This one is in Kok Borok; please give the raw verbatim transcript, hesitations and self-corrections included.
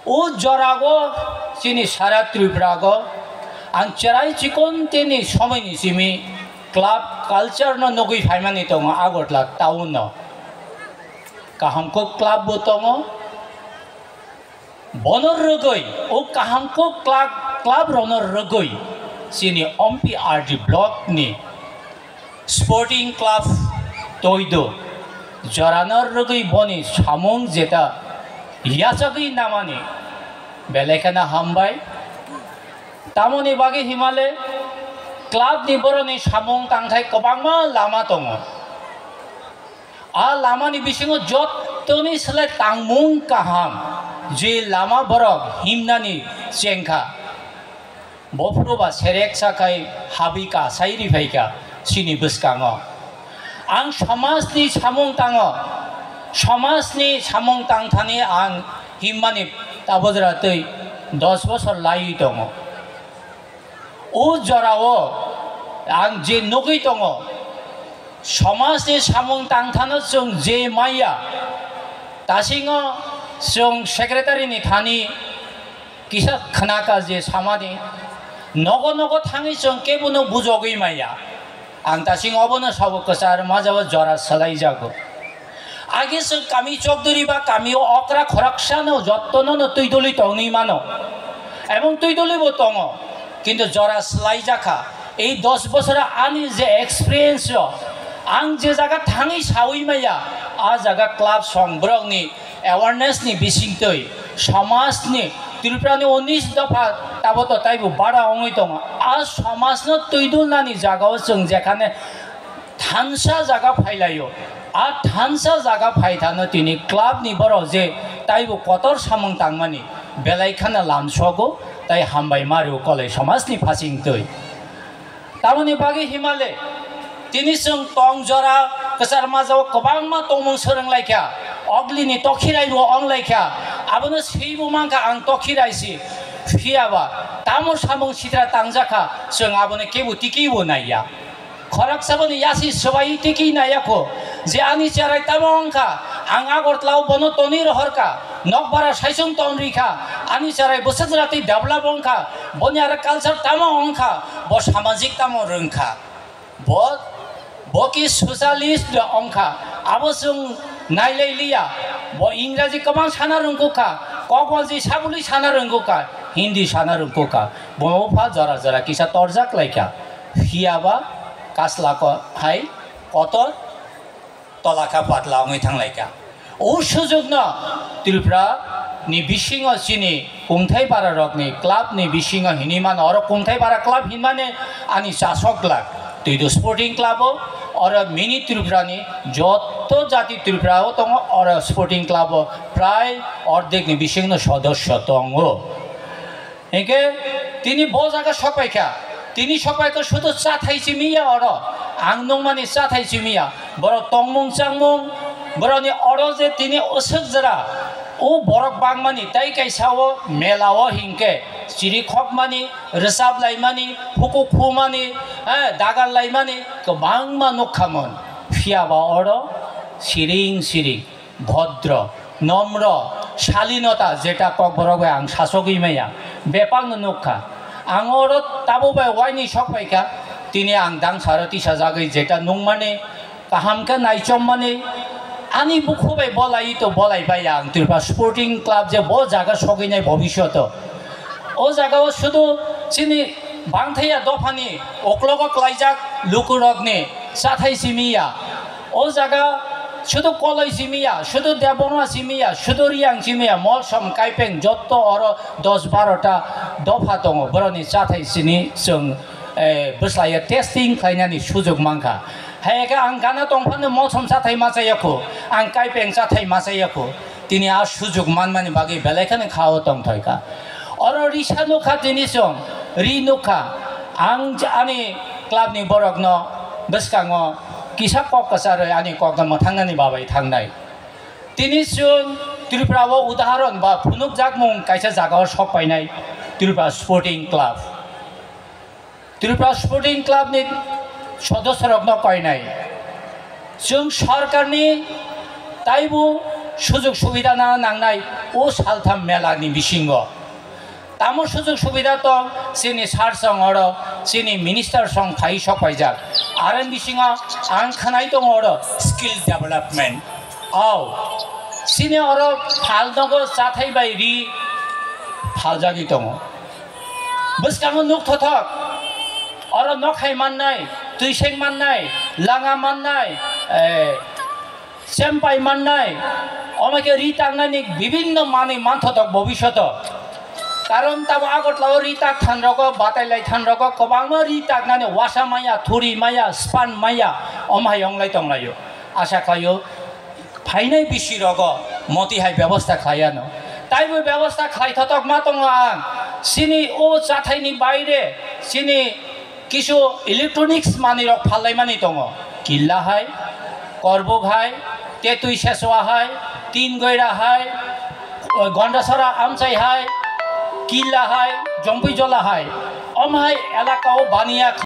O jorao chini sara Tripura go ang cherai chikon tini somoi ni simi club culture no nugwi phaimani tongo Agartala town no. Kaham kok club bo tongo. Bono rwgwi, o kaham kok club, club rokno rwgwi chini Ompi R D block ni Sporting Club Toido jorano rwgwi boni samung jeta yachagwi namani belai kheno hambai. Tamoni bagwi himale club ni boroni samung tangthai kwbangma lama tongo. A lamani bisingo jottoni slai tangmung kaham, je lama borok himnani chengkha. Bophuru ba serek sakhai habwi kasai riphaikha chini bwskango. Ang somajni samung tango, somajni samung tangthani ang himmani tabojra twi dos bosor laiwi tongo. O jorao ang je nugwi tongo, somajni samung tangthano chwng je maya, tasingo chwng secretary ni thani kisa khnaka je samani, nogo nogo thangwi chwng kebono bujogwi maya. Ang tasing obono sabo kwchar majao jora swlaijago. Age chwng kami chokduri ba kami o okra khoroksa no jottono no twi doli tongwi mano. Ebong twi doli bo tongo. Kintu jora swlaijakha. Ei dos bosora ani je experience o ang je jaga thangwi sawi maya, a jaga club song borokni awareness ni bisingtwi somajni Tripura ni unis dopha tabo to taibo bara wngwi tongo. A somajno twi dulnani jagao chwng jekhane thansa jaga phailaio. A thansa jaga phaithano tini club ni borok je taibo kotor samung tangmani belai kheno lamsogo tai hambai mario kolai somajni phasingtwi. Tamoni bagwi himale tini chwng tong jora kwchar majao kwbangma tongmung swrwng laikha, oglini tokhirai bo wng laikha, abono swibo mankha ang tokhirai si. Phiya ba tamo samung sitra tangjakha, chwng abono kebo tiki bo naiya. Khoroksa boni yasi swbai tiki naiya kho je ani cherai tamo wngkha, ang Agartala o bono tonwi rohorkha. Nokbara saisung ton rikha, ani cherai bwswk jora twi develop wngkha, boni aro culture tamo wngkha, bo samajik tamo rwngkha, bo, bo ki socialist wngkha, abo chwng nailai liya, bo Ingraji kwbang sana rwngkukha, Kokbalji sabuli sana rwngkukha, Hindi sana rwngkukha, bo pha jora jora kisa torjak laikha, phiya ba kasla ko hai kotor tolakha patla wngwi thanglaikha. O sujukno Tripura ni bisingo chini kungthai bara rokni club ni bisingo hinwi mano, oro kungthai bara club hinmani ani chasok glak Twido Sporting Club o, oro mini Tripura ni jotto jati Tripura o tongo, oro Sporting Club o prai ordek ni bisingno sodosyo tongo. Hinkhe tini bo jaga sokpaikha, tini sokpaikha sudu chathai simi ya oro, ang nungmani chathai simi ya, borok tongmung changmung, borokni oro je tini usuk jora, o borok bangmani tai kaisa o mela o hinkhe chiri khokmani, rwchap laimani, huku khumani, eh, dagar laimani kwbangma nukha mun, phiya ba oro siring siring. Bhodro, nomro, shalinota jeta kokborok bai ang sasogwi maya, bebakno nukha. Ang oro tabuk bai waini sokpaikha, tini ang dangsaro tisajagwi jeta nungmani, kaham khe naichommani, ani bukhu bai bolai to bolai bai ang Tripura Sporting Club je bo jaga sogwinai bobisyoto. O jagao sudu chini bangthaya dophani uklogo klaijak lukurokni chathai simi ya. O jaga sudu Koloi simi ya, sudu Debbarma simi ya, sudu Riyang simi ya, Molsom, Kaipeng jotto oro dos barota dopha tongo. Borokni chathai sini chwng, eh, bwslaiyo testing khlainani sujok mankha. Hai khe ang gana tongphano Molsom chathai machaya kho, ang Kaipeng chathai machaya kho. Tini a sujok manmani bagwi belai kheno kha-o tongthoi kha. Oro risa nukha tini chwng, ri nukha. Ang j-, ani club ni borokno bwskango kisa kok kwcharwi ani kokno mwthangnani babai thangnai. Tini chwng Tripura o udaharon ba phunukjakmung kaisa jagao sok painai Tripura Sporting Club. Tripura Sporting Club ni sodosyorokno koinai. Chwng sorkarni taibo Sujug subida na nangnai o saltham mela ni bisingo. Tamo sujug subida tong, chini sir song oro, chini minister song phai sok paijak. Aro ni bisingo ang khnai tongo oro skill development. Au, chini oro phal nogo chathai bai ri phaljagwi tongo. Bwskango nuk thothok, oro nok hai mannai, twi seng mannai, langa mannai, eh, Chempai mannai, omo khe ri taknani bibinno manwi manthotok bobishoto. Karon tamo Agartala o ri tak thanrogo, batai lai thanrogo kwbangma ri taknani wasa maya, thuri maya, span maya, omo hai wnglai tonglaio. Asa khlaio, phainai bisi rogo moti hai bebosta khlaiano. Taibo bebosta khlai thotok ma tongo ang. Chini o chathaini baire, chini kisu electronics manwi rok phallaimani tongo. Killa hai, Korbuk hai, Tetui Seswa hai, Tin Goira hai, Gondasara Amchai hai, Killa hai, Jompuijola hai. Om hai elaka o baniya